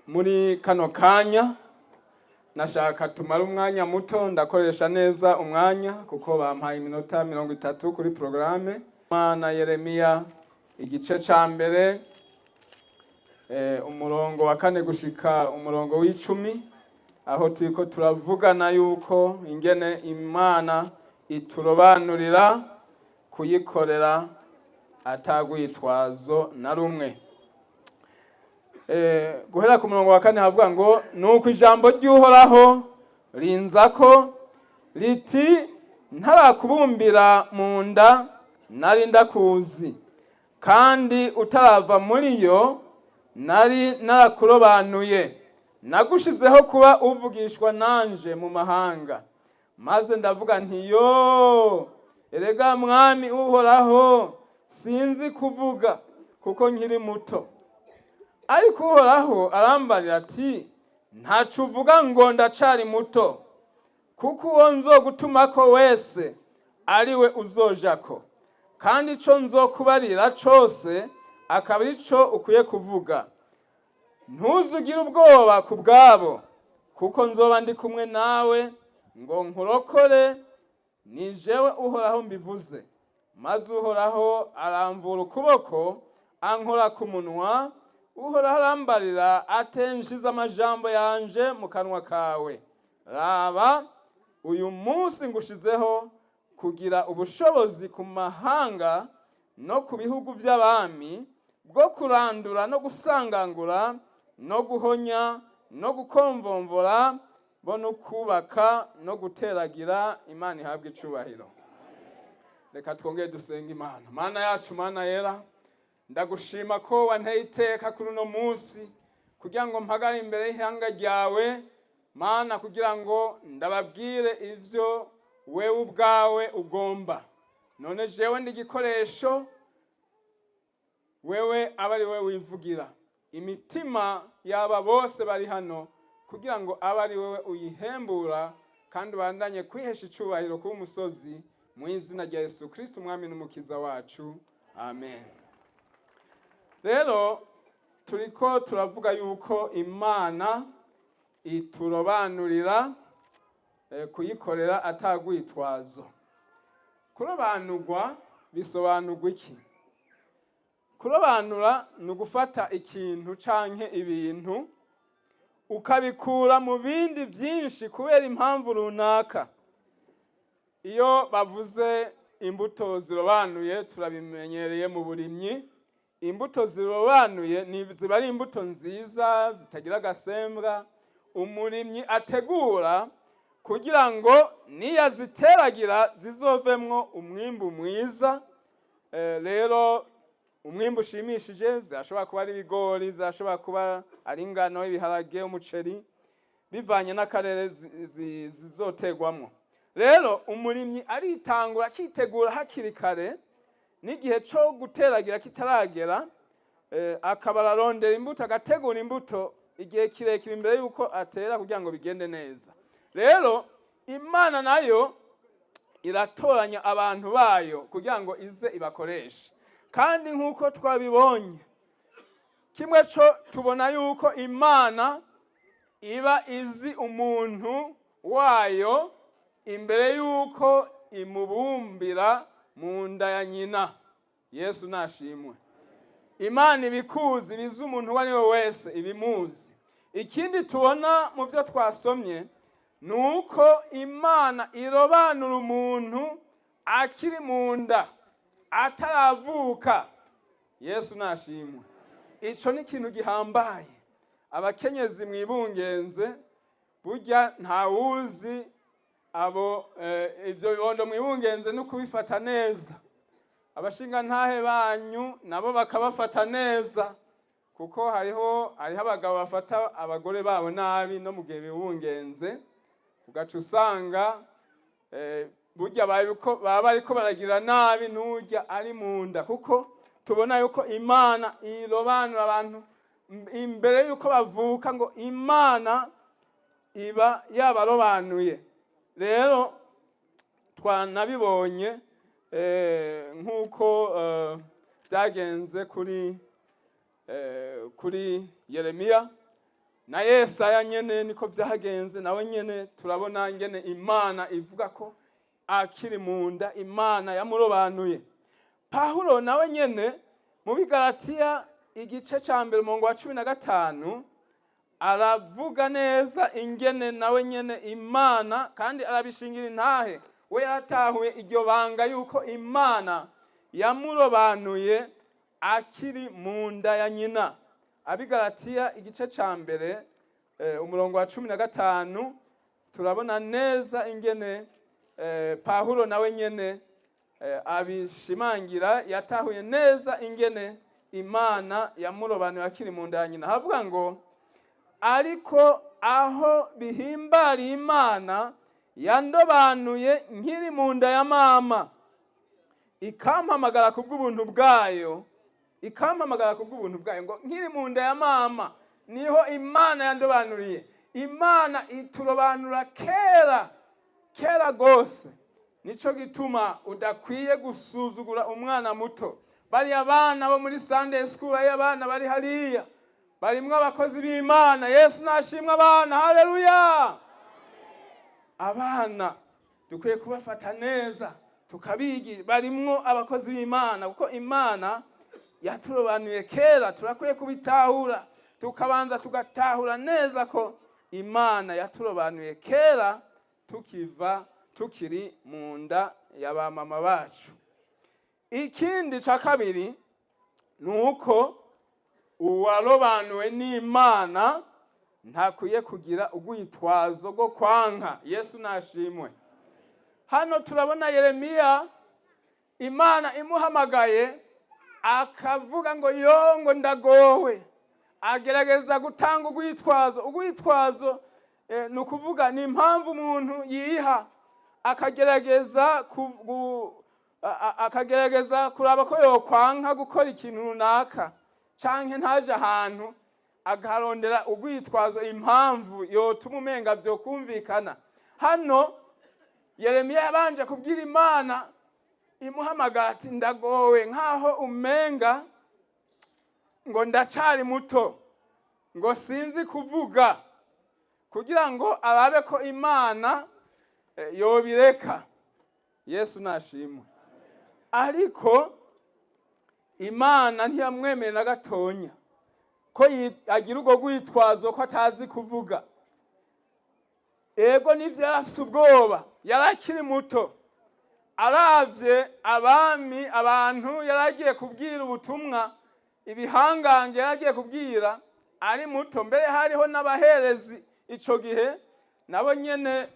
Muri kano kanya nashaka tumara umwanya muto, ndakoresha neza umwanya kuko bampaye iminota 30 kuri porogaramu. Mana, Yeremiya igice ca mbere, umurongo wa 4 gushika umurongo w'10, aho turiko turavugana yuko ingene Imana iturobanurira kuyikorera atagwitwazo na rumwe. Guhera ku murongo wa 4 havuga ngo: "Nuko ijambo ry'Uhoraho rinzako riti: Ntarakubumbira mu nda nari ndakuzi, kandi utarava muri yo nari narakurobanuye, nagushizeho kuba uvugishwa nanje mu mahanga. Maze ndavuga nti: Yo, erega Mwami Uhoraho, sinzi kuvuga kuko nkiri muto. Ariko Uhoraho arambarira ati: Ntaco uvuga ngo ndacari muto, kuko uwo nzogutumako wese ari we uzojako, kandi ico nzokubarira cose akaba arico ukwiye kuvuga. Ntuzugire ubwoba ku bwabo, kuko nzoba ndi kumwe nawe ngo nkurokore, ni jewe Uhoraho mbivuze. Maze Uhoraho aramvura ukuboko, ankora ku munwa. Uhoraho arambarira ati: Nshize amajambo yanje mu kanwa kawe. Raba, uyu munsi ngushizeho kugira ubushobozi ku mahanga no ku bihugu by'abami, bwo kurandura no gusangangura no guhonya no gukomvomvora, bo no kubaka no guteragira. Imana ihabwe icubahiro. Reka twongere dusenga Imana. Mana yacu, Mana yera, ndagushima ko wanteye iteka kuri uno munsi kugira ngo mpagare imbere y'ihanga ryawe, Mana, kugira ngo ndababwire ivyo wewe ubwawe ugomba. None jewe ndi igikoresho, wewe aba ari we wivugira. Imitima y'aba bose bari hano, kugira ngo abe ari wewe uyihembura kandi ubandanye kwihesha icubahiro kuba umusozi, mu izina rya Yesu Kristo, Umwami n'Umukiza wacu, amen. Rero turiko turavuga yuko Imana iturobanurira kuyikorera atagwitwazo. Kurobanurwa bisobanurwa iki? Kurobanura ni ugufata ikintu canke ibintu ukabikura mu bindi byinshi kubera impamvu runaka. Iyo bavuze imbuto zirobanuye, turabimenyereye mu burimyi, imbuto zirobanuye ni ziba ari imbuto nziza zitagira agasembwa, umurimyi ategura kugira ngo niyaziteragira zizovemwo umwimbu mwiza. Rero umwimbu ushimishije, zirashobora kuba ari ibigori, zirashobora kuba ari ingano, ibiharage, umuceri, bivanye n'akarere zizotegwamwo. Rero umurimyi aritangura akitegura hakiri kare, n'igihe co guteragira kitaragera, akaba ararondera imbuto, agategura imbuto igihe kirekire imbere y'uko atera kugira ngo bigende neza. Rero Imana nayo iratoranya abantu bayo kugira ngo ize ibakoreshe. Kandi nk'uko twabibonye, kimwe cyo tubona yuko Imana iba izi umuntu wayo imbere y'uko imubumbira mu nda ya nyina. Yesu nashimwe. Imana ibikuzi, ibizi umuntu uwo ari we wese, ibimuzi. Ikindi tubona mu byo twasomye ni uko Imana irobanura umuntu akiri mu nda, ataravuka. Yesu nashimwe. Ico ni ikintu gihambaye. Abakenyezi mwibungenze, burya ntawuzi abo ivyo bibondo mwibungenze no kubifata neza, abashingantahe banyu nabo bakabafata neza, kuko hariho abagabo bafata abagore babo nabi no mu gihe bibungenze, ugaca usanga burya baba bariko baragira nabi n'urya ari mu nda. Kuko tubona yuko Imana irobanura abantu imbere yuko bavuka, ngo Imana iba yabarobanuye. Rero twanabibonye nk'uko byagenze kuri Yeremiya. Na Yesaya nyene niko vyagenze. Nawe nyene turabona ngene Imana ivuga ko akiri mu nda Imana yamurobanuye. Pawulo nawe nyene mu Bigaratiya igice ca 1, umurongo wa 15, aravuga neza ingene nawe nyene Imana, kandi arabishingira intahe, we yatahuye iryo banga yuko Imana yamurobanuye akiri mu nda ya nyina. Abigaratiya igice ca 1, umurongo wa 15, turabona neza ingene Pawulo nawe nyene abishimangira, yatahuye neza ingene Imana yamurobanuye akiri mu nda ya nyina. Havuga ngo: "Ariko aho bihimbariye Imana yandobanuye nkiri mu nda ya mama, ikampamagara kubw'ubuntu bwayo, ikampamagara kubw'ubuntu bwayo." Ngo nkiri mu nda ya mama niho Imana yandobanuriye. Imana iturobanura kera, kera rwose. Nico gituma udakwiye gusuzugura umwana muto. Bariya bana bo muri Sunday school, bariya bana bari hariya, barimwo abakozi b'Imana. Yesu nashimwe. Abana, haleluya! Abana dukwiye kubafata neza, tukabigira, barimwo abakozi b'Imana, kuko Imana yaturobanuye kera. Turakwiye kubitahura, tukabanza tugatahura neza ko Imana yaturobanuye kera, tukiva tukiri mu nda ya ba mama bacu. Ikindi ca kabiri ni uko uwarobanuwe n'Imana ntakwiye kugira urwitwazo rwo kwanka. Yesu nashimwe. Hano turabona Yeremiya, Imana imuhamagaye akavuga ngo: "Yo," ngo, "ndagowe." Agerageza gutanga urwitwazo. Urwitwazo ni ukuvuga ni impamvu umuntu yiha, akagerageza kuraba ko yokwanka gukora ikintu runaka canke ntaje ahantu, akarondera urwitwazo, impamvu yotuma umenga vyokumvikana. Hano Yeremiya yabanje kubwira Imana imuhamagara ati: "Ndagowe," nk'aho umenga ngo ndacari muto, ngo sinzi kuvuga, kugira ngo arabe ko Imana yobireka. Yesu nashimwe. Ariko Imana ntiyamwemeye na gatonya ko agira urwo rwitwazo ko atazi kuvuga. Ego nivyo, yari afise ubwoba, yari akiri muto. Aravye abami, abantu yari agiye kubwira ubutumwa, ibihangange yari agiye kubwira, ari muto. Mbere hariho n'abaherezi ico gihe nabo nyene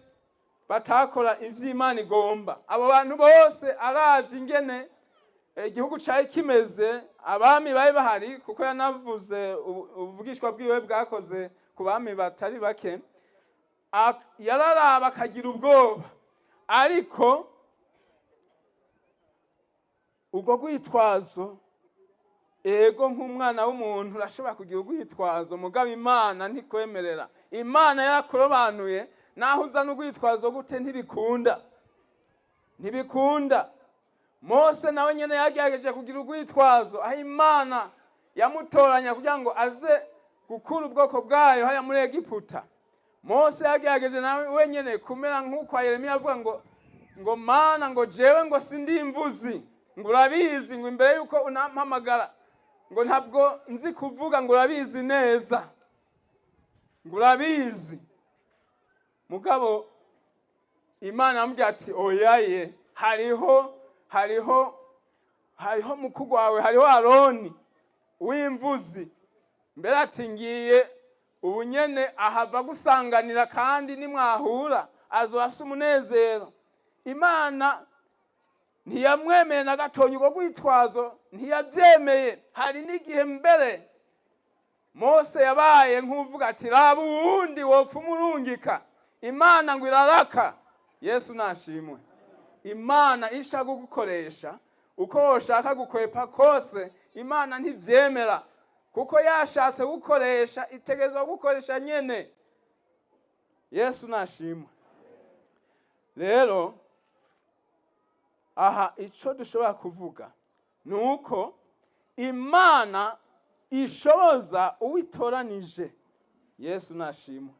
batakora ivy'Imana igomba. Abo bantu bose, aravye ingene igihugu cari kimeze, abami bari bahari, kuko yanavuze ubuvugishwa bwiwe bwakoze ku bami batari bake, yararaba akagira ubwoba. Ariko ubwo rwitwazo, ego, nk'umwana w'umuntu urashobora kugira urwitwazo, mugabo Imana ntikwemerera. Imana yarakurobanuye, naho uzana urwitwazo gute, ntibikunda, ntibikunda. Mose nawe nyene yagerageje kugira urwitwazo aho Imana yamutoranya kugira ngo aze gukura ubwoko bwayo hariya muri Egiputa. Mose yagerageje nawe wenyene kumera nk'uko Yeremiya avuga ngo: "Mana," ngo, "jewe," ngo, "sindimvuzi," ngo, "urabizi," ngo, "imbere yuko unampamagara," ngo, "ntabwo nzi kuvuga," ngo, "urabizi neza," ngo, "urabizi." Mugabo Imana yamubwiye ati: "Oyaye, hariho mukuru wawe, hariho Aroni w'imvuzi." Mbere ati: "Ngiye ubu nyene ahava gusanganira, kandi nimwahura azoba afise umunezero." Imana ntiyamwemeye na gatonya, urwo rwitwazo ntiyabyemeye. Hari n'igihe mbere Mose yabaye nk'uvuga ati: "Raba uwundi wopfa umurungika." Imana ngo iraraka. Yesu nashimwe. Imana ishaka kugukoresha, uko woshaka gukwepa kose, Imana ntivyemera, kuko yashatse gukoresha itegerezwa gukoresha nyene. Yesu nashimwe. Rero aha ico dushobora kuvuga ni uko Imana ishoboza uwitoranije. Yesu nashimwe.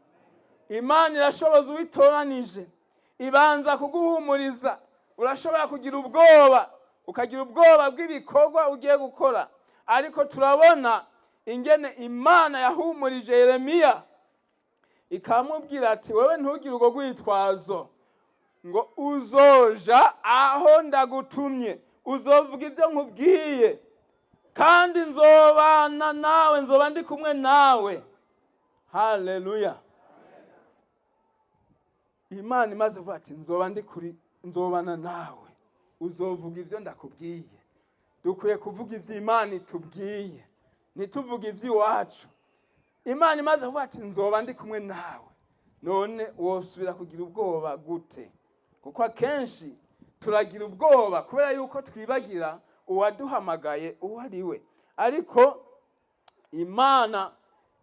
Imana irashoboza uwitoranije. Ibanza kuguhumuriza. Urashobora kugira ubwoba, ukagira ubwoba bw'ibikorwa ugiye gukora, ariko turabona ingene Imana yahumurije Yeremiya, ikamubwira ati: "Wewe ntugire urwo rwitwazo, ngo uzoja aho ndagutumye, uzovuga ibyo nkubwiye, kandi nzobana nawe, nzoba ndi kumwe nawe." Haleluya! Imana imaze kuvuga ati: "Nzoba ndi kuri, nzobana nawe, uzovuga ibyo ndakubwiye." Dukwiye kuvuga ibyo Imana itubwiye, ntituvuge iby'iwacu. Imana imaze kuvuga ati: "Nzoba ndi kumwe nawe", none wosubira kugira ubwoba gute? Kuko akenshi turagira ubwoba kubera yuko twibagira uwaduhamagaye uwo ari we. Ariko Imana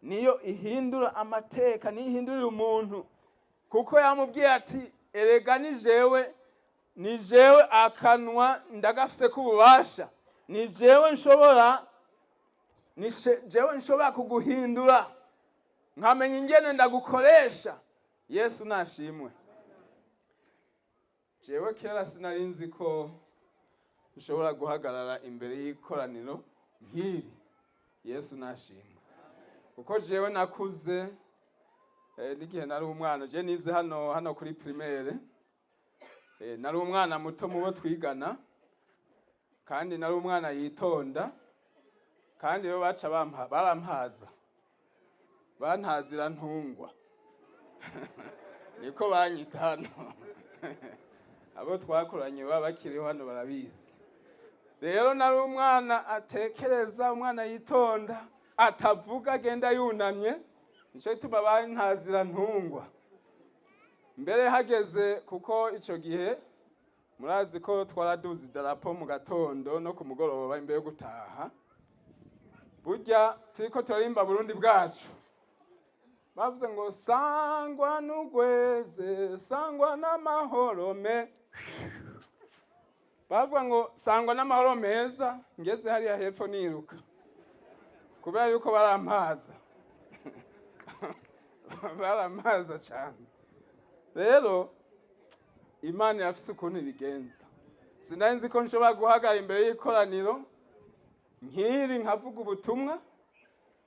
niyo ihindura amateka, niyo ihindurira umuntu, kuko yamubwiye ati: "Erega ni jewe, ni jewe akanwa ndagafise k'ububasha, ni jewe nshobora, ni jewe nshobora kuguhindura, nkamenya ingene ndagukoresha." Yesu nashimwe. Jewe kera sinari nzi ko nshobora guhagarara imbere y'ikoraniro nk'iri. Yesu nashimwe, kuko jewe nakuze, n'igihe nari umwana, je nize hano kuri primaire, nari umwana muto mu bo twigana, kandi nari umwana yitonda, kandi iyo baca bampa barampaza, bantazira ntungwa, niko banyita hano. Abo twakoranye baba bakiriho hano barabizi. Rero nari umwana atekereza, umwana yitonda, atavuga, agenda yunamye. Nico gituma bantazira ntungwa. Mbere hageze, kuko ico gihe murazi ko twaraduza idarapo mu gatondo no ku mugoroba imbere yo gutaha. Burya turiko turarimba Burundi bwacu, bavuze ngo: "Sangwa n'ugweze, sangwa n'amahoro me", bavuga ngo: "Sangwa n'amahoro meza", ngeze hariya hepfo niruka, kubera yuko barampaza, barampaza cyane. Rero Imana irafise ukuntu ibigenza. Sinari nzi ko nshobora guhagarara imbere y'ikoraniro nk'iri nkavuga ubutumwa.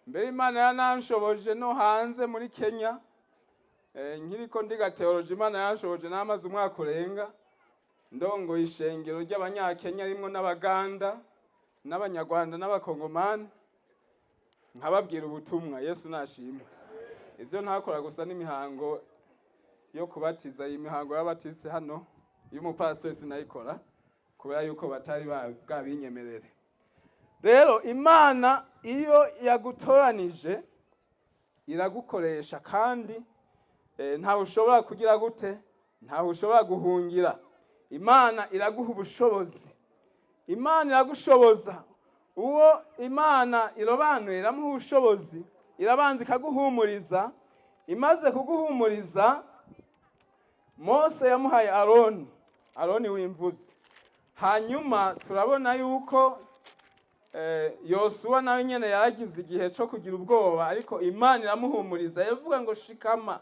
Mbere Imana yananshoboje no hanze muri Kenya, nkiriko ndiga théologie. Imana yanshoboje namaze umwaka urenga ndongoye ishengero ry'Abanyakenya, rimwo n'Abaganda n'Abanyarwanda n'Abakongomani, nkababwira ubutumwa. Yesu nashimwe. Ivyo ntakora gusa n'imihango yo kubatiza. Iyi mihango y'abatiste hano y'umupasitori sinayikora, kubera yuko batari bwabinyemerere. Rero Imana iyo yagutoranije iragukoresha, kandi ntawe ushobora kugira gute, ntawe ushobora guhungira. Imana iraguha ubushobozi, Imana iragushoboza. Uwo Imana irobanuye iramuha ubushobozi. Irabanza ikaguhumuriza. Imaze kuguhumuriza, Mose yamuhaye Aroni, Aroni w'imvuzi. Hanyuma turabona yuko Yosuwa nawe nyene yaragize igihe co kugira ubwoba, ariko Imana iramuhumuriza. Yavuga ngo: "Shikama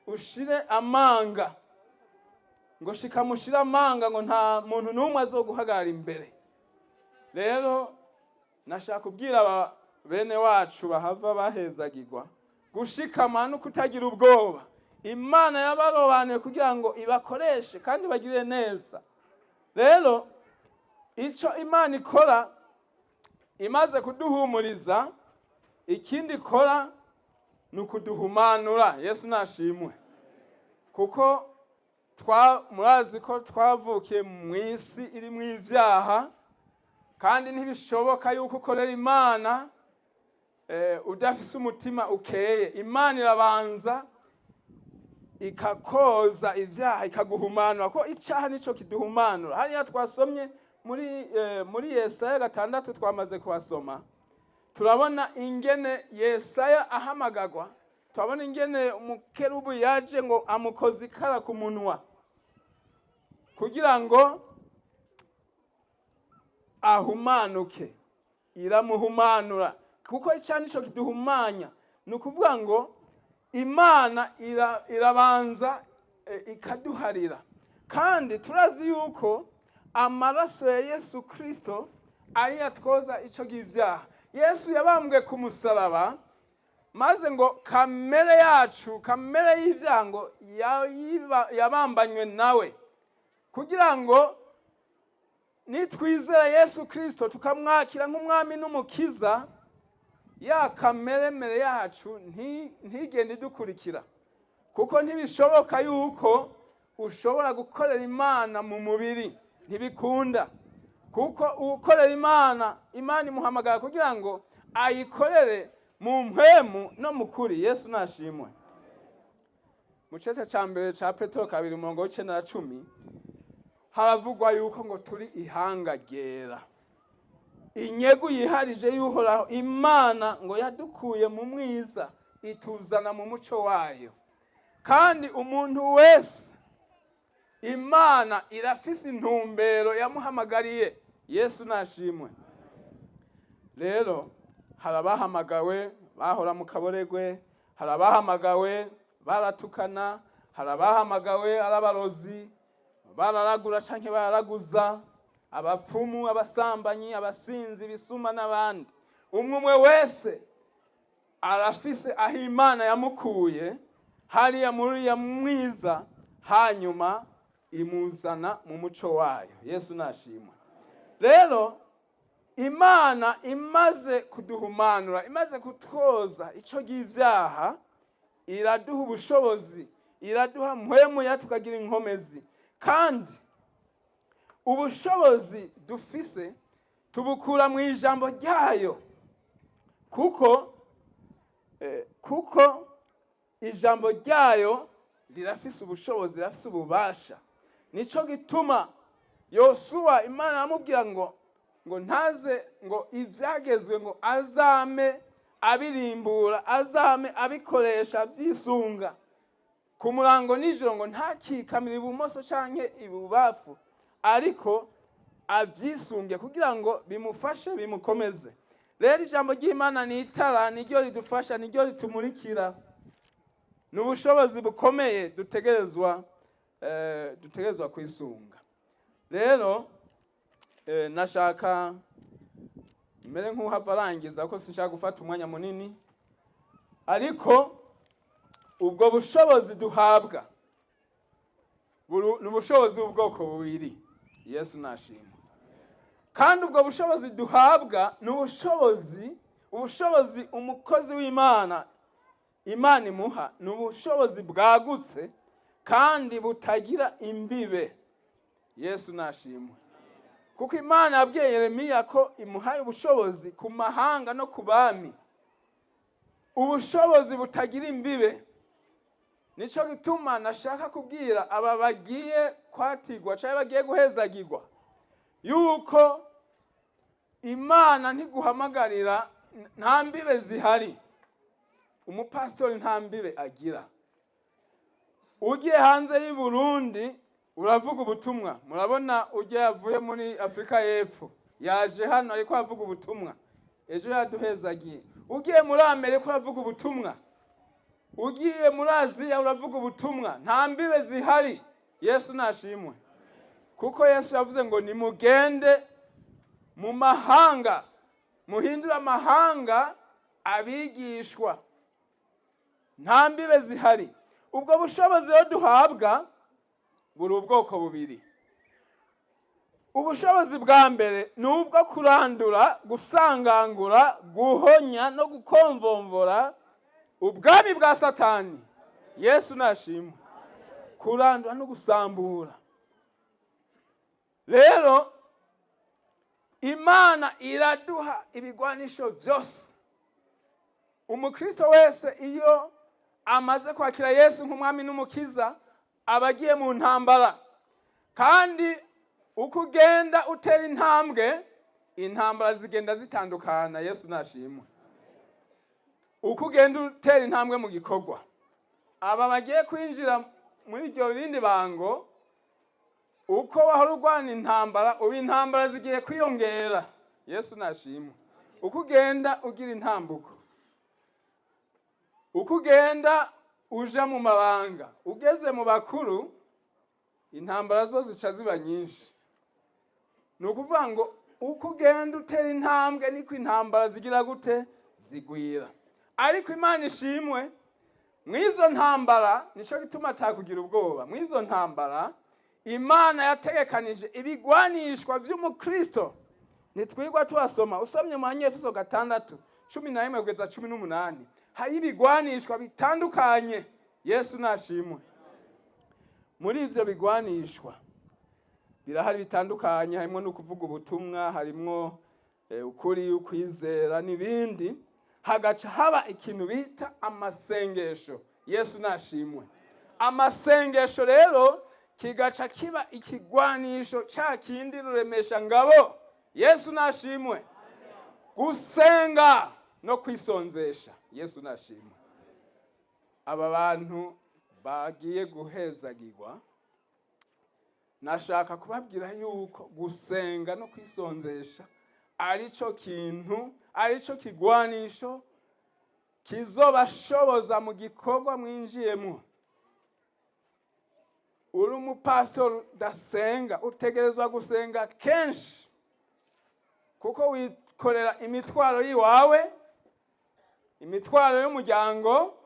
ushire amanga", ngo: "Shikama ushire amanga", ngo: "Nta muntu n'umwe azoguhagarara imbere." Rero nashaka kubwira aba bene wacu bahava bahezagirwa gushikama no kutagira ubwoba. Imana yabarobanuye kugira ngo ibakoreshe kandi bagirire neza. Rero ico Imana ikora imaze kuduhumuriza, ikindi ikora ni ukuduhumanura. Yesu nashimwe, kuko murazi ko twavukiye mu isi irimwo ivyaha, kandi ntibishoboka yuko ukorera Imana udafise umutima ukeye. Imana irabanza ikakoza ivyaha, ikaguhumanura, ko icaha nico kiduhumanura. Hariya twasomye muri Yesaya 6, twamaze kuhasoma, turabona ingene Yesaya ahamagagwa, turabona ingene umukerubu yaje ngo amukoze ikara ku munwa kugira ngo ahumanuke. Iramuhumanura, kuko icyaha nico kiduhumanya. Ni ukuvuga ngo Imana irabanza ikaduharira. Kandi turazi yuko amaraso ya Yesu Kristo ariyo atwoza ico givyaha. Yesu yabambwe ku musaraba, maze ngo kamere yacu, kamere y'ivyaha, ngo yabambanywe nawe, kugira ngo nitwizera Yesu Kristo tukamwakira nk'umwami n'umukiza, ya kameremere yacu ntigende idukurikira, kuko ntibishoboka yuko ushobora gukorera Imana mu mubiri, ntibikunda, kuko ukorera Imana, Imana imuhamagara kugira ngo ayikorere mu mpwemu no mu kuri. Yesu nashimwe. Mu cete ca mbere ca Petero 2, umurongo w'9 na 10, haravugwa yuko ngo turi ihanga ryera, inyegu yiharije y'Uhoraho. Imana ngo yadukuye mu mwiza ituzana mu muco wayo. Kandi umuntu wese, Imana irafise intumbero yamuhamagariye. Yesu nashimwe. Rero hari abahamagawe bahora mu kaboregwe, hari abahamagawe baratukana, hari abahamagawe ari abarozi, bararagura canke bararaguza, abapfumu, abasambanyi, abasinzi, ibisuma n'abandi. Umwe umwe wese arafise aho Imana yamukuye hariya muri ya mwiza, hanyuma imuzana mu muco wayo. Yesu nashimwe. Rero Imana imaze kuduhumanura, imaze kutwoza ico givyaha, iraduha ubushobozi, iraduha mpwemuya, tukagira inkomezi. Kandi ubushobozi dufise tubukura mu ijambo ryayo, kuko ijambo ryayo rirafise ubushobozi, rirafise ububasha. Nico gituma Yosuwa Imana yamubwira ngo ntaze, ngo ivyagezwe ngo azame abirimbura, azame abikoresha, avyisunga ku murango nijoro, ngo ntakikamire ibumoso canke ibubafu, ariko avyisunge kugira ngo bimufashe, bimukomeze. Rero ijambo ry'Imana ni itara, niryo ridufasha, niryo ritumurikira, ni ubushobozi bukomeye dutegerezwa kwisunga. Rero nashaka mbere nk'uhava arangiza, ko sinshaka gufata umwanya munini, ariko ubwo bushobozi duhabwa ni ubushobozi bw'ubwoko bubiri. Yesu nashimwe. Kandi ubwo bushobozi duhabwa ni ubushobozi umukozi w'Imana Imana imuha, ni ubushobozi bwagutse kandi butagira imbibe. Yesu nashimwe. Kuko Imana yabwiye Yeremiya ko imuhaye ubushobozi ku mahanga no ku bami, ubushobozi butagira imbibe. Nico gituma nashaka kubwira aba bagiye kwatigwa cyangwa bagiye guhezagirwa yuko Imana ntiguhamagarira, nta mbibe zihari. Umupasitori nta mbibe agira. Ugiye hanze y'u Burundi uravuga ubutumwa. Murabona ujya yavuye muri Afurika y'Epfo yaje hano ariko avuga ubutumwa, ejo yaduhezagiye. Ugiye muri Amerika uravuga ubutumwa, ugiye muri Aziya uravuga ubutumwa, nta mbibe zihari. Yesu nashimwe. Kuko Yesu yavuze ngo nimugende mu mahanga, muhindure amahanga abigishwa. Nta mbibe zihari. Ubwo bushobozi rero duhabwa buri ubwoko bubiri. Ubushobozi bwa mbere ni ubwo kurandura, gusangangura, guhonya no gukomvomvora ubwami bwa Satani. Yesu nashimwe. Kurandura no gusambura. Rero Imana iraduha ibigwanisho byose. Umukristo wese iyo amaze kwakira Yesu nk'umwami n'umukiza aba agiye mu ntambara, kandi uko ugenda utera intambwe, intambara zigenda zitandukana. Yesu nashimwe. Uko ugenda utera intambwe mu gikorwa, aba bagiye kwinjira muri iryo rindi bango, uko wahora urwana intambara, ubu intambara zigiye kwiyongera. Yesu nashimwe. Uko ugenda ugira intambuko, uko ugenda Uja mu mabanga, ugeze mu bakuru, intambara zo zica ziba nyinshi. Ni ukuvuga ngo uko ugenda utera intambwe, niko intambara zigira gute? Zigwira. Ariko Imana ishimwe, mw'izo ntambara, nico gituma atakugira ubwoba. Mw'izo ntambara, Imana yategekanije ibigwanishwa vy'umukristo. Ntitwigwa tuhasoma? Usomye mu Banyefeso 6:11 kugeza 18, hari ibigwanishwa bitandukanye. Yesu nashimwe. Muri ivyo bigwanishwa birahari bitandukanye, harimwo no kuvuga ubutumwa, harimwo ukuri, ukwizera n'ibindi. Hagaca haba ikintu bita amasengesho. Yesu nashimwe. Amasengesho rero kigaca kiba ikigwanisho ca kindi ruremesha ngabo. Yesu nashimwe. Gusenga no kwisonzesha. Yesu nashimwe. Aba bantu bagiye guhezagirwa, nashaka kubabwira yuko gusenga no kwisonzesha arico kintu, arico kigwanisho kizobashoboza mu gikorwa mwinjiyemo. Uri umupasitori udasenga, utegerezwa gusenga kenshi, kuko wikorera imitwaro y'iwawe, imitwaro y'umuryango,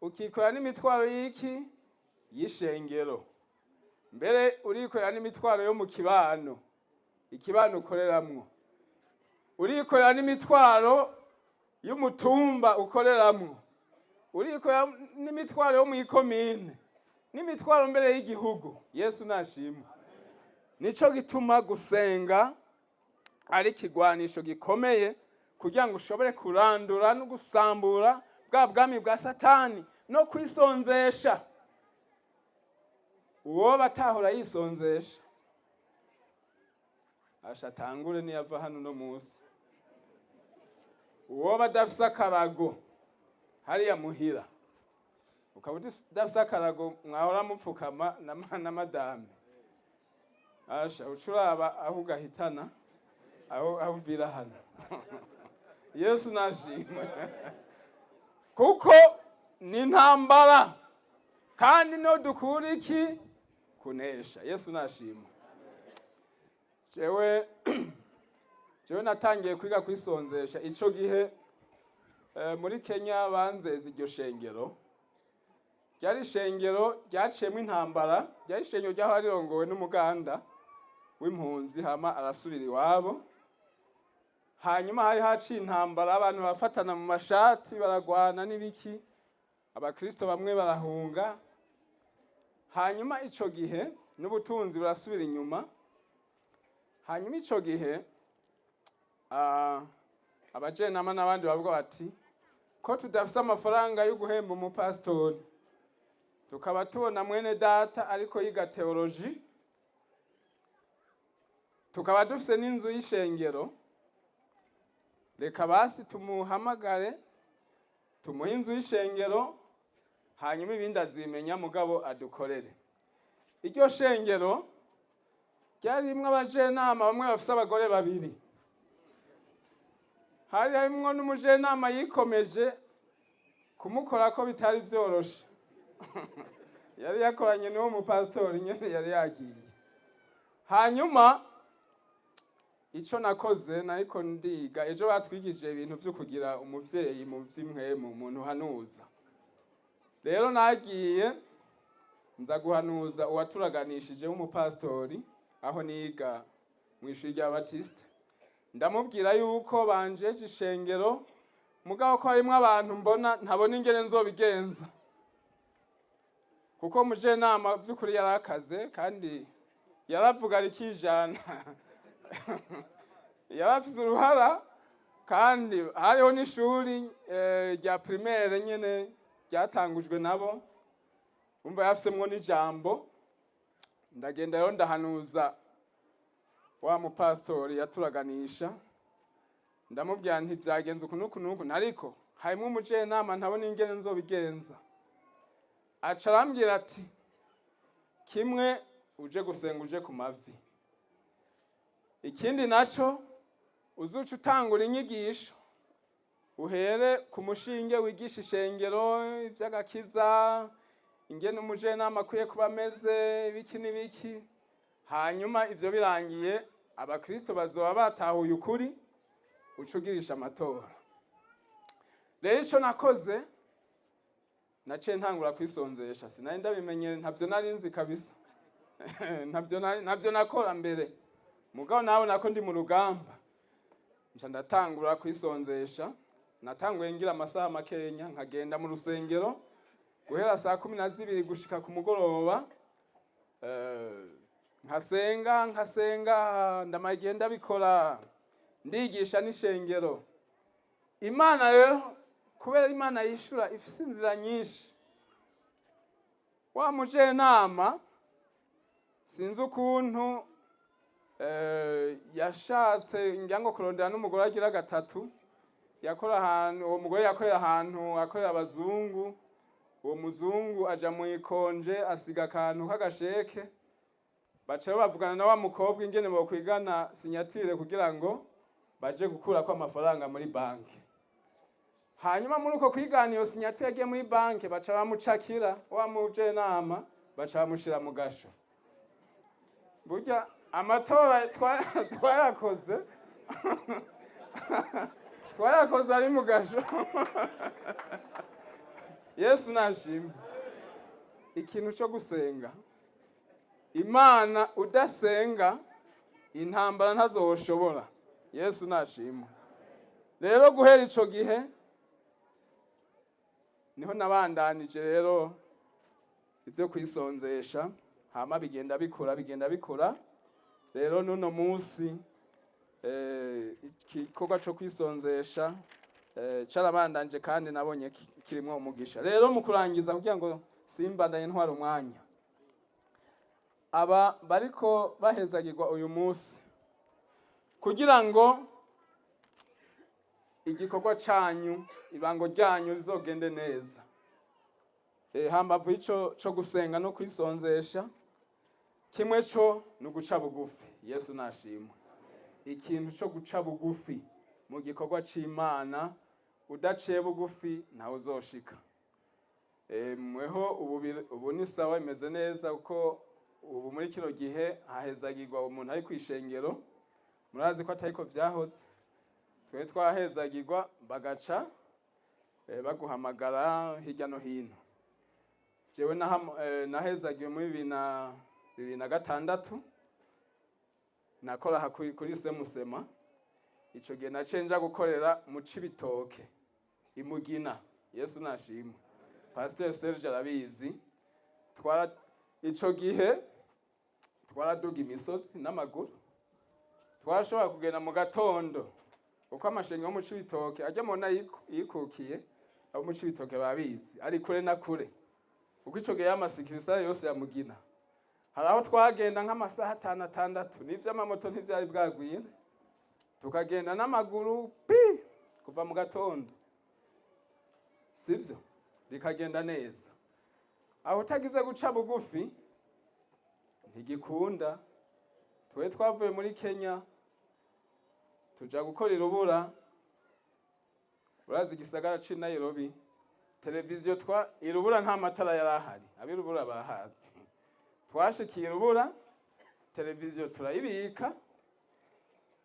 ukikorera n'imitwaro y'iki? Y'ishengero. Mbere urikorera n'imitwaro yo mu kibano, ikibano ukoreramwo, urikorera n'imitwaro y'umutumba ukoreramwo, urikorera n'imitwaro yo mu ikomine, n'imitwaro mbere y'igihugu. Yesu nashimwe. Nico gituma gusenga ari ikigwanisho gikomeye kugira ngo ushobore kurandura no gusambura bwa bwami bwa Satani no kwisonzesha. Uwo batahora yisonzesha, asha atangure niyava hano uno munsi. Uwo badafise akarago hariya muhira, ukaba udafise akarago mwahora mupfukama na madame, asha uca uraba aho ugahitana, aho uvira hano. Yesu nashimwe, kuko ni intambara, kandi no dukura iki? Kunesha. Yesu nashimwe. Jewe natangiye kwiga kwisonzesha ico gihe muri Kenya banzeza iryo shengero. Ryari ishengero ryaciyemwo intambara, ryari ishengero ryahora rirongowe n'umuganda w'impunzi, hama arasubira iwabo. Hanyuma hari haciye intambara, abantu bafatana mu mashati, baragwana n'ibiki, abakristo bamwe barahunga. Hanyuma ico gihe n'ubutunzi burasubira inyuma. Hanyuma ico gihe abajenama n'abandi bavuga bati: "Ko tudafise amafaranga yo guhemba umupasitori, tukaba tubona mwene data ariko yiga théologie, tukaba dufise n'inzu y'ishengero, reka basi tumuhamagare, tumuhe inzu y'ishengero, hanyuma ibindi azimenya, mugabo adukorere." Iryo shengero ryari rimwe abajenama bamwe bafise abagore babiri, hari harimwo n'umujenama yikomeje kumukora ko bitari vyoroshe, yari yakoranye n'uwo mupasitori nyene yari yagiye. Hanyuma ico nakoze, nariko ndiga, ejo batwigishije ibintu vyo kugira umuvyeyi mu vy'impwemu, umuntu uhanuza. Rero nagiye nza guhanuza uwaturaganishije w'umupasitori aho niga mu ishuri rya Batiste, ndamubwira yuko banjeje ishengero, mugabo ko harimwo abantu mbona ntabona ingene nzobigenza, kuko mujenama vy'ukuri yarakaze kandi yaravuga rikijana, yarafise uruhara, kandi hariho n'ishuri rya primaire nyene ryatangujwe nabo, umva yafisemwo n'ijambo. Ndagenda rero ndahanuza wa mupasitori yaturaganisha, ndamubwira nti: "Vyagenze uku n'uku n'uku, ariko harimwo umujenama ntabona ingene nzobigenza." Aca arambwira ati: "Kimwe, uje gusenga, uje ku mavi. Ikindi naco, uzuca utangura inyigisho." Uhere ku mushinge wigisha ishengero ivy'agakiza, ingene umujenama akwiye kuba ameze, ibiki n'ibiki. Hanyuma ivyo birangiye, abakristo bazoba batahuye ukuri, uca ugirisha amatora. Rero ico nakoze, naciye ntangura kwisonzesha. Sinari ndabimenye, ntavyo nari nzi kabisa, ntavyo nakora mbere. Mugabo nawe nako ndi mu rugamba, nca ndatangura kwisonzesha. Natanguye ngira amasaha makenya, nkagenda mu rusengero guhera saa 12 gushika ku mugoroba, nkasenga, nkasenga, ndamara igihe ndabikora, ndigisha n'ishengero. Imana rero, kubera Imana yishura ifise inzira nyinshi, wa mujenama sinzi ukuntu yashatse ngira ngo kurondera n'umugore agira gatatu. Yakora ahantu, uwo mugore yakorera ahantu akorera abazungu. Uwo muzungu aja mu ikonje, asiga akantu k'agasheke. Baca bavugana na wa mukobwa ingene bokwigana signature kugira ngo baje gukurako amafaranga muri banki. Hanyuma muri uko kwigana iyo signature yagiye muri banki, baca bamucakira wa mujenama, baca bamushira mu gasho. Burya amatora twayakoze ari mu gasho. Yesu nashimwe. Ikintu cyo gusenga Imana, udasenga intambara ntazoshobora. Yesu nashimwe. Rero guhera ico gihe niho nabandanije rero ivyo kwisonzesha, hama bigenda bikura, bigenda bikura. Rero n'uno munsi igikorwa co kwisonzesha carabandanje, kandi nabonye kirimwo umugisha. Rero mu kurangiza, kugira ngo simbandanye ntwara umwanya, aba bariko bahezagirwa uyu munsi, kugira ngo igikorwa canyu, ibango ryanyu rizogende neza, hambavu ico co gusenga no kwisonzesha, kimwe co ni uguca bugufi. Yesu nashimwe. Ikintu co guca bugufi mu gikorwa c'Imana, udaciye bugufi ntawe uzoshika. Mweho ubu ni sawa, imeze neza, kuko ubu muri kino gihe hahezagirwa umuntu ari kw'ishengero. Murazi ko atariko vyahoze. Twe twahezagirwa bagaca baguhamagara hirya no hino. Jewe nahezagiwe muri 2006, nakora aha kuri Semusema. Ico gihe naciye nja gukorera mu Cibitoke, imugina. Yesu nashimwe. Pasteur Serge arabizi. Twara ico gihe twaraduga imisozi n'amaguru. Twashobora kugenda mu gatondo, kuko amashengero yo mu Cibitoke ajya mubona yikukiye, abo mu Cibitoke babizi, ari kure na kure, kuko ico gihe y'amasikirisare yose ya Mugina, hari aho twagenda nk'amasaha atanu, atandatu, n'ivy'amamoto ntivyari bwagwire, tukagenda n'amaguru pi kuva mu gatondo, sivyo? Bikagenda neza. Aho utagize guca bugufi ntigikunda. Twe twavuye muri Kenya tuja gukora irubura. Urazi igisagara c'i Nairobi, televiziyo twa irubura nta matara yari ahari, ab'irubura bahazi. Twashikiye irubura, televiziyo turayibika,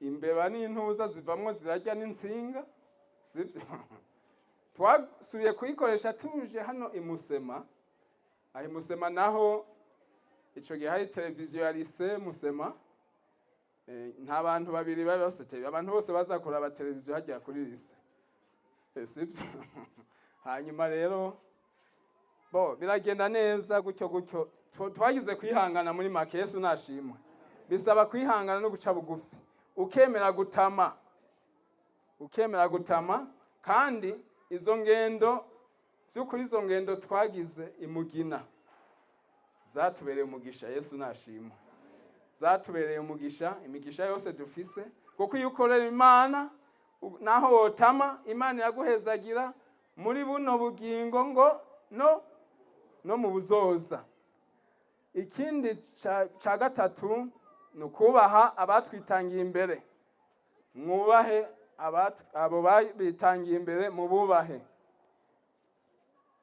imbeba n'intuza zivamwo zirarya n'insinga, sivyo? Twasubiye kuyikoresha tuje hano imusema. Aho imusema naho ico gihe hari televiziyo ya lycée Musema. Nta bantu babiri bari bafise televiziyo, abantu bose baza kuraba televiziyo hajya kuri lycée, sivyo? Hanyuma rero bo biragenda neza gutyo gutyo. Twagize kwihangana muri make. Yesu nashimwe. Bisaba kwihangana no guca bugufi, ukemera gutama, ukemera gutama. Kandi izo ngendo by'ukuri, izo ngendo twagize imugina zatubereye umugisha. Yesu nashimwe. Zatubereye umugisha, imigisha yose dufise, kuko iyo ukorera Imana, naho wotama, Imana iraguhezagira muri buno bugingo ngo no mu buzoza. Ikindi ca gatatu ni ukubaha abatwitangiye imbere. Mwubahe Abo babitangiye imbere mu bubahe.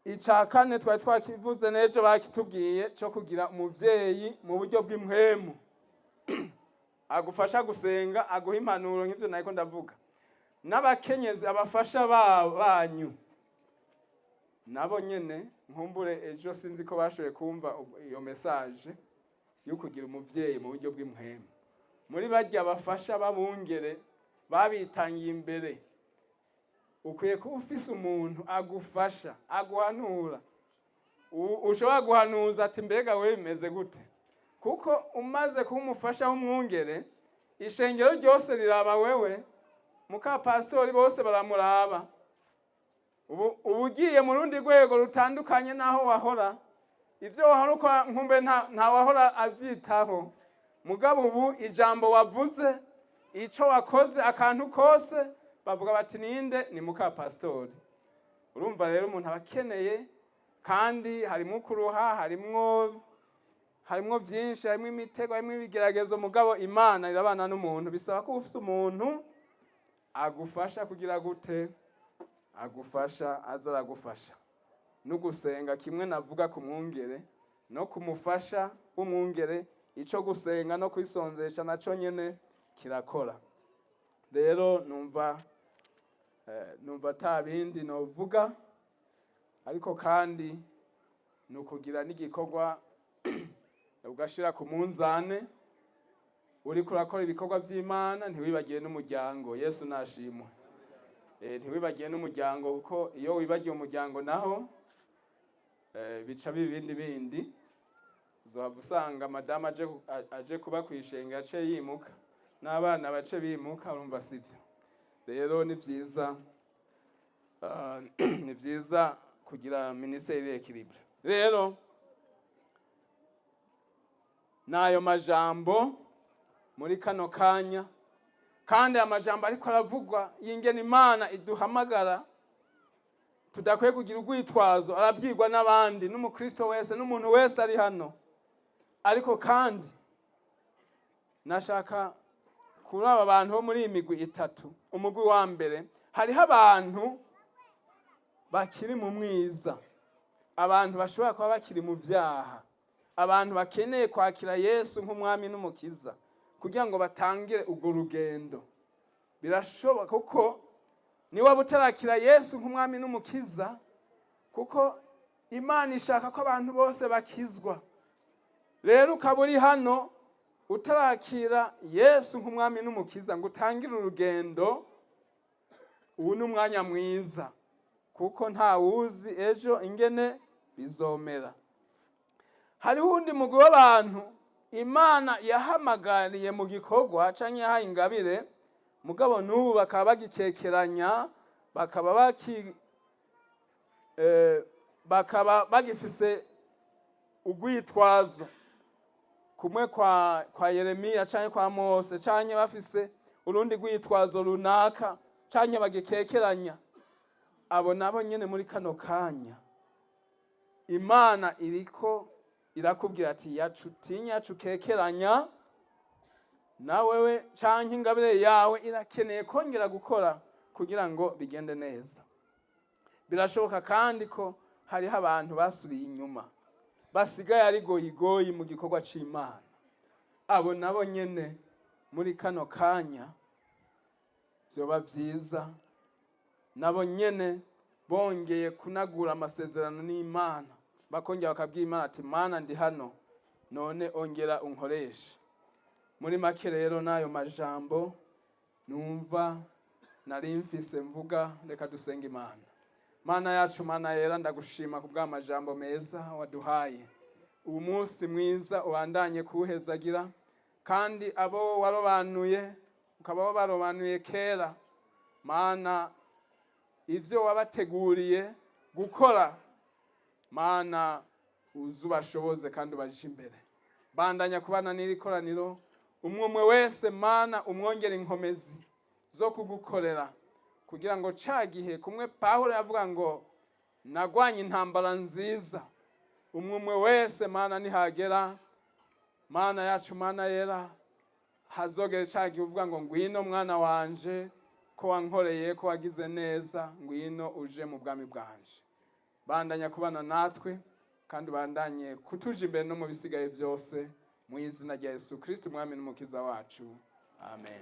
Icya kane twari twakivuze n'ejo bakitubwiye, cyo kugira umuvyeyi mu buryo bw'impwemu agufasha gusenga, aguha impanuro nk'ivyo nariko ndavuga. N'abakenyezi, abafasha banyu nabo nyene, nkumbure ejo sinzi ko bashoboye kumva iyo message yo kugira umuvyeyi mu buryo bw'impwemu muri barya bafasha babungere babitangiye imbere. Ukwiye kuba ufise umuntu agufasha, aguhanura, ushobora guhanuza ati: "Mbega we bimeze gute?" Kuko umaze kuba umufasha w'umwungere, ishengero ryose riraba wewe. Muka pastori bose baramuraba. Ubu ugiye mu rundi rwego rutandukanye n'aho wahora. Ibyo wahora ukora nkumbe nta wahora abyitaho, mugabo ubu ijambo wavuze, ico wakoze, akantu kose bavuga bati: "Ninde?" Ni muka pastori. Urumva rero umuntu aba akeneye, kandi harimwo kuruha, harimwo byinshi, harimwo imitego, harimwo ibigeragezo, mugabo Imana irabana n'umuntu. Bisaba ko ufise umuntu agufasha kugira gute? Agufasha, aza aragufasha no gusenga. Kimwe navuga ku mwungere no kumufasha w'umwungere, ico gusenga no kwisonzesha naco nyene kirakora. Rero numva ata bindi novuga, ariko kandi ni ukugira n'igikorwa ugashira ku munzane. Uriko urakora ibikorwa vy'Imana, ntiwibagiye n'umuryango. Yesu nashimwe. Ntiwibagiye n'umuryango, kuko iyo wibagiye umuryango naho bica biba ibindi bindi. Uzohava usanga madamu aje kuba kw'ishengero ace yimuka, n'abana bace bimuka. Urumva sivyo. Rero ni vyiza kugira ministère équilibré. Rero n'ayo majambo muri kano kanya, kandi amajambo ariko aravugwa y'ingene Imana iduhamagara, tudakwiye kugira urwitwazo, arabwirwa n'abandi, n'umukristo wese, n'umuntu wese ari hano. Ariko kandi nashaka kuri aba bantu bo muri iyi migwi itatu. Umugwi wa mbere, hariho abantu bakiri mu mwiza, abantu bashobora kuba bakiri mu vyaha, abantu bakeneye kwakira Yesu nk'umwami n'umukiza kugira ngo batangire urwo rugendo. Birashoboka, kuko niwaba utarakira Yesu nk'umwami n'umukiza, kuko Imana ishaka ko abantu bose bakizwa. Rero ukaba uri hano utarakira Yesu nk'umwami n'umukiza ngo utangire urugendo, ubu ni umwanya mwiza, kuko ntawuzi ejo ingene bizomera. Hariho uwundi mugwi w'abantu Imana yahamagariye mu gikorwa canke yahaye ingabire, mugabo n'ubu bakaba bagikekeranya, bakaba bagifise urwitwazo kumwe kwa Yeremiya canke kwa Mose, canke bafise urundi rwitwazo runaka, canke bagikekeranya. Abo nabo nyene, muri kano kanya Imana iriko irakubwira ati: "Yacu utinya, yacu ukekeranya, nawewe canke ingabire yawe irakeneye kongera gukora kugira ngo bigende neza." Birashoboka kandi ko hariho abantu basubiye inyuma, basigaye ari goyigoyi mu gikorwa c'Imana. Abo nabo nyene muri kano kanya vyoba vyiza nabo nyene bongeye kunagura amasezerano n'Imana, bakongera bakabwira Imana ati: "Mana, ndi hano, none ongera unkoreshe." Muri make rero n'ayo majambo numva nari mfise mvuga. Reka dusenga Imana. Mana yacu, Mana yera, ndagushima ku bw'amajambo meza waduhaye. Uwu munsi mwiza ubandanye kuwuhezagira, kandi abo warobanuye ukaba wabarobanuye kera, Mana, ivyo wabateguriye gukora, Mana, uze ubashoboze kandi ubaje imbere. Bandanya kubana n'iri koraniro, umwe umwe wese, Mana, umwongere inkomezi zo kugukorera, kugira ngo ca gihe kumwe Pawulo yavuga ngo: "Nagwanye intambara nziza", umwe umwe wese, Mana, nihagera, Mana yacu, Mana yera, hazogere ca gihe uvuga ngo: "Ngwino mwana wanje." Ko wankoreye, ko wagize neza, ngwino uje mu bwami bwanje. Bandanya kubana natwe kandi ubandanye kutuja imbere no mu bisigaye byose, mu izina rya Yesu Kristo, Umwami n'Umukiza wacu, amen.